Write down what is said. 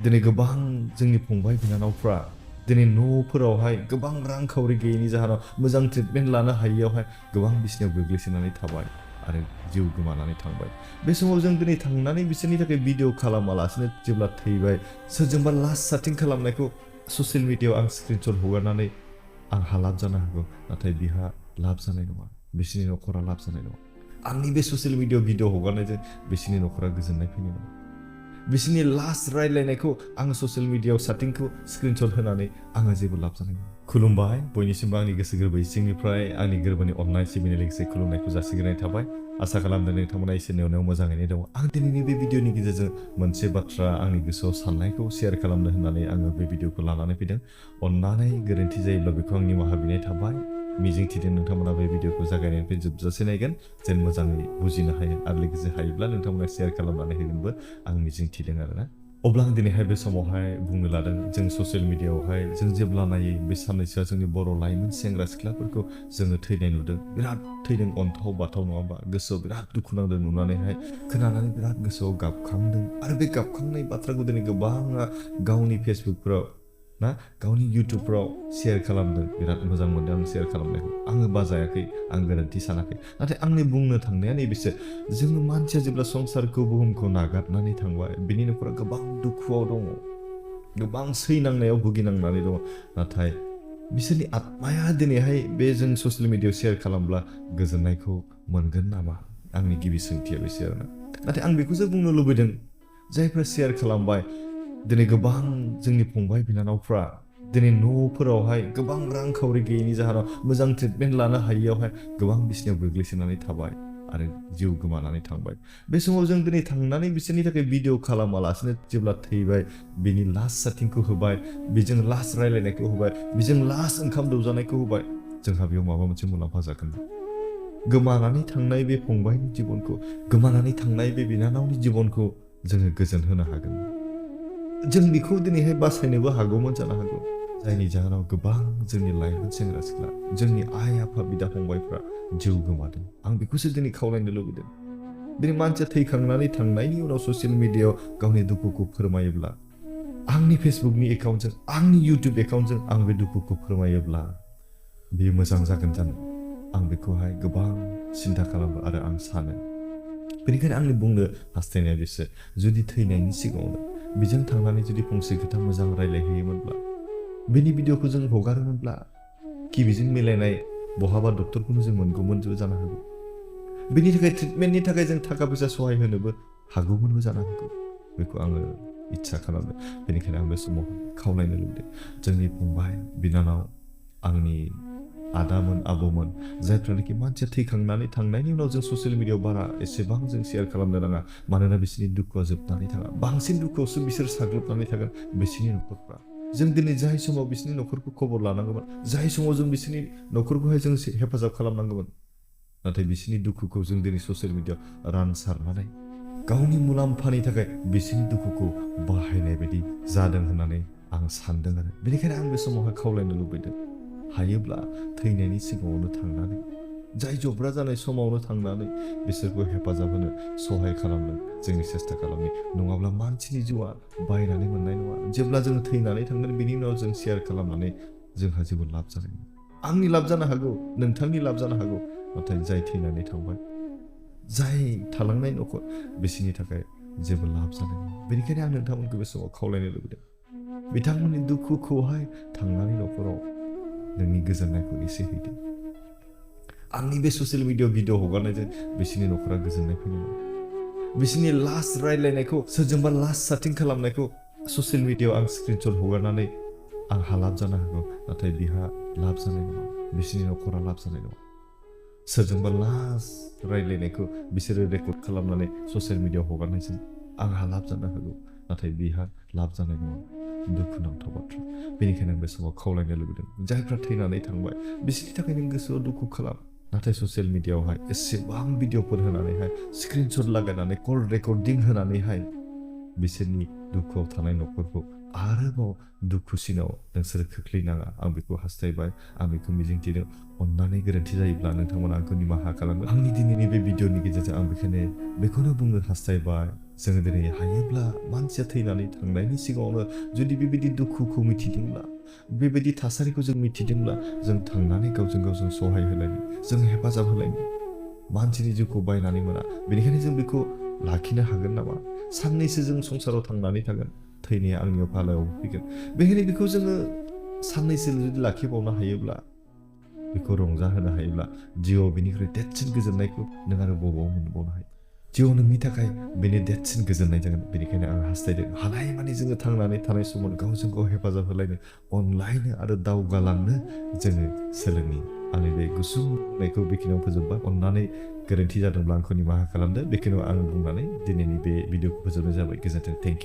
दिनै गोबां जोंनि फंबाय बिनानावफ्रा दिनै न'फोरावहाय गोबां रांखावरि गैयैनि जाहोनाव मोजां ट्रिटमेन्ट लानो हायैयावहाय गोबां बिसिनायाव गोग्लैसोनानै थाबाय आरो जिउ गोमानानै थांबाय। बे समाव जों दिनै थांनानै बिसोरनि थाखाय भिडिअ खालामालासिनो जेब्ला थैबाय सोरजोंबा लास्ट चाटिं खालामनायखौ ससियेल मिडियायाव आं स्क्रिनशट हगारनानै आंहा लाब जानो हागौ, नाथाय बिहा लाब जानाय नङा, बिसोरनि न'खरा लाब जानाय नङा। आंनि बे ससियेल मिडियायाव भिडिअ हगारनायजों बिसोरनि न'खरा गोजोननाय फैनाय नङा। बिसोरनि लास्ट रायलायनायखौ आङो ससियेल मिडियायाव चाटिंखौ स्क्रिनशट होनानै आङो जेबो लाब जानाय नङा। खुलुमबाय बयनिसिमबो आंनि गोसो गोरबो सिंनिफ्राय आंनि गोरबोनि अननाय सिबिनाय लोगोसे खुलुमनायखौ जासिग्रोनाय थाबाय। आसा खालामदों नोंथांमोना इसोरनि अननायाव मोजाङैनो दङ। आं दिनैनि बे भिडिअनि गेजेरजों मोनसे बाथ्रा आंनि गोसोआव साननायखौ शेयार खालामनो होननानै आङो बे भिडिअखौ लानानै फैदों। अननानै गोरोन्थि जायोब्ला बेखौ आं निमाहा बिनाय थाबाय। मिजिंथिदों नोंथांमोना बे भिडिअखौ जागायनायनिफ्राय जोबजासे नायगोन जेन मोजाङै बुजिनो हायो आरो लोगोसे हायोब्ला नोंथांमोना शेयार खालामनानै होगोनबो आं मिजिंथिदों आरोना। अब्ला आं दिनैहाय बे समावहाय बुंनो लादों जों ससियेल मिडियायावहाय जों जेब्ला नायो बे साननैसोआ जोंनि बर' लाइमोन सेंग्रा सिख्लाफोरखौ जोङो थैनाय नुदों। बिराद थैदों, अन्थाव बाथाव नङा होमबा? गोसोआव बिराद दुखु नांदों नुनानैहाय, खोनानानै बिराद गोसोआव गाबखांदों। आरो बे गाबखांनाय बाथ्राखौ दिनै गोबाङा गावनि फेसबुकफोराव ना गावनि इउटुबफ्राव शेयार खालामदों। बिराद मोजां मोनदों आं शेयार खालामनायखौ। आङो बाजायाखै, आं गोरोन्थि सानाखै। नाथाय आंनि बुंनो थांनाया नैबेसो, जोङो मानसिया जेब्ला संसारखौ बुहुमखौ नागारनानै थांबाय बिनि न'खरा गोबां दुखुआव दङ, गोबां सैनांनायाव भुगिनांनानै दङ। नाथाय बिसोरनि आत्माया दिनैहाय बे जों ससियेल मिडियायाव शेयार खालामब्ला गोजोननायखौ मोनगोन नामा? आंनि गिबि सोंथिया बेसो आरोना। नाथाय आं बेखौसो बुंनो लुबैदों, जायफ्रा शेयार खालामबाय दिनै गोबां जोंनि फंबाय बिनानावफ्रा दिनै न'फोरावहाय गोबां रांखावरि गैयैनि जाहोनाव मोजां ट्रिटमेन्ट लानो हायैयावहाय गोबां बिसिनायाव गोग्लैसोनानै थाबाय आरो जिउ गोमानानै थांबाय। बे समाव जों दिनै थांनानै बिसोरनि थाखाय भिडिअ खालामालासिनो जेब्ला थैबाय बिनि लास्ट चाटिंखौ होबाय, बेजों लास्ट रायलायनायखौ होबाय, बेजों लास्ट ओंखाम दौजानायखौ होबाय, जोंहा बेयाव माबा मोनसे मुलाम्फा जागोन। गोमानानै थांनाय बे फंबायनि जिबनखौ, गोमानानै थांनाय बे बिनानावनि जिबनखौ जोङो गोजोन होनो हागोन। जों बेखौ दिनैहाय बासायनोबो हागौमोन जानो हागौ, जायनि जाहोनाव गोबां जोंनि लाइमोन सेंग्रा सिख्ला, जोंनि आइ आफा बिदा फंबायफ्रा जिउ गोमादों। आं बेखौसो दिनै खावलायनो लुबैदों। दिनै मानसिया थैखांनानै थांनायनि उनाव ससियेल मिडियायाव गावनि दुखुखौ फोरमायोब्ला, आंनि फेसबुकनि एकाउन्टजों, आंनि इउटुब एकाउन्टजों आं बे दुखुखौ फोरमायोब्ला बेयो मोजां जागोन जानो आं बेखौहाय गोबां सिन्था खालामो आरो आं सानो। बेनिखायनो आंनि बुंनो हास्थायनाया बेसो, जुदि थैनायनि सिगाङावनो बेजों थांनानै जुदि फंसे खोथा मोजां रायलायहैयोमोनब्ला, बेनि भिडिअखौ जों हगारोमोनब्ला, कि बेजों मिलायनाय बहाबा डक्टरखौनो जों मोनगौमोनबो जानो हागौ। बेनि थाखाय ट्रिटमेन्टनि थाखाय जों थाखा फैसा सहाय होनोबो हागौमोनबो जानो हागौ। बेखौ आङो इच्छा खालामो। बेनिखायनो आं बे समाव खावलायनो लुबैदों, जोंनि फंबाय बिनानाव, आंनि आदामोन आबौमोन, जायफ्रानोखि मानसिया थैखांनानै थांनायनि उनाव जों ससियेल मिडियायाव बारा एसेबां जों शेयार खालामनो नाङा। मानोना बिसोरनि दुखुआ जोबनानै थाङा, बांसिन दुखुआवसो बिसोर साग्लोबनानै थागोन बिसोरनि न'खरफ्रा। जों दिनै जाय समाव बिसोरनि न'खरखौ खबर लानांगौमोन, जाय समाव जों बिसोरनि न'खरखौहाय जों हेफाजाब खालामनांगौमोन, नाथाय बिसोरनि दुखुखौ जों दिनै ससियेल मिडियायाव रानसारनानै गावनि मुलाम्फानि थाखाय बिसोरनि दुखुखौ बाहायनाय बायदि जादों होननानै आं सानदों आरो। बेनिखायनो आं बे समावहाय खावलायनो लुबैदों, हायोब्ला थैनायनि सिगाङावनो थांनानै, जाय जब्रा जानाय समावनो थांनानै बिसोरखौ हेफाजाब होनो, सहाय खालामनो जोंनि सेस्था खालामनि। नङाब्ला मानसिनि जिउआ बायनानै मोननाय नङा। जेब्ला जों थैनानै थांगोन बेनि उनाव जों शेयार खालामनानै जोंहा जेबो लाब जानाय नङा। आंनि लाब जानो हागौ, नोंथांनि लाब जानो हागौ, नाथाय जाय थैनानै थांबाय, जाय थालांनाय न'खर, बिसोरनि थाखाय जेबो लाब जानाय नङा। बेनिखायनो आं नोंथांमोनखौ बे समाव खावलायनो लुबैदों, बिथांमोननि दुखुखौहाय थांनानै न'खराव नोंनि गोजोननायखौ एसे हैदो। आंनि बे ससियेल मिडियायाव भिडिअ हगारनायजों बिसोरनि न'खरा गोजोननाय फैनाय नङा। बिसोरनि लास्ट रायलायनायखौ, सोरजोंबा लास्ट चाटिं खालामनायखौ ससियेल मिडियायाव आं स्क्रिनशट हगारनानै आंहा लाब जानो हागौ, नाथाय बिहा लाब जानाय नङा, बिसोरनि न'खरा लाब जानाय नङा। सोरजोंबा लास्ट रायलायनायखौ बिसोरो रेकर्ड खालामनानै ससियेल मिडियायाव हगारनायजों आंहा लाब जानो हागौ, नाथाय बिहा लाब जानाय नङा। दुखुनांथाव बाथ्रा। बेनिखायनो आं बे समाव खावलायनो लुबैदों, जायफ्रा थैनानै थांबाय बिसोरनि थाखाय नों गोसोआव दुखु खालाम, नाथाय ससियेल मिडियायावहाय एसेबां भिडिअफोर होनानैहाय, स्क्रिनशट लागायनानै, कल रेकर्डिं होनानैहाय बिसोरनि दुखुआव थानाय न'खरखौ आरोबाव दुखुसिनाव नोंसोर खोख्लैनाङा। आं बेखौ हास्थायबाय, आं बेखौ मिजिंथिदों। अननानै गोरोन्थि जायोब्ला नोंथांमोना आंखौ निमाहा खालामो। आंनि दिनैनि बे भिडिअनि गेजेरजों आं बेखौनो बुंनो हास्थायबाय, जोङो दिनै हायोब्ला मानसिया थैनानै थांनायनि सिगाङावनो जुदि बेबायदि दुखुखौ मिथिदोंब्ला बेबायदि थासारिखौ जों मिथिदोंब्ला जों थांनानै गावजों गाव जों सहाय होलायनि जों हेफाजाब होलायनि मानसिनि जिउखौ बायनानै मोना बेनिखायनो जों बेखौ लाखिनो हागोन नामा साननैसो जों संसाराव थांनानै थागोन थैनाया आंनियाव फालायाव फैगोन बेनिखायनो बेखौ जोङो साननैसो जुदि लाखिबावनो हायोब्ला बेखौ रंजाहोनो हायोब्ला जिउआव बेनिख्रुइ देरसिन गोजोननायखौ नों आरो बबाव मोनबावनो हायो जिउआव नोंनि थाखाय बेनि देरसिन गोजोननाय जागोन बेनिखायनो आं हास्थायदों हानायमानि जोङो थांनानै थानाय समाव गावजों गाव हेफाजाब होलायनो अनलायनो आरो दावगालांनो जोङो सोलोंनि आंनि बे गुसुं बुंनायखौ बेखिनियाव फोजोबबाय अननानै गोरोन्थि जादोंब्ला आंखौ निमाहा खालामदो बेखिनियाव आं बुंनानै दिनैनि बे भिडिअखौ फोजोबनाय जाबाय गोजोन्थों थेंक इउ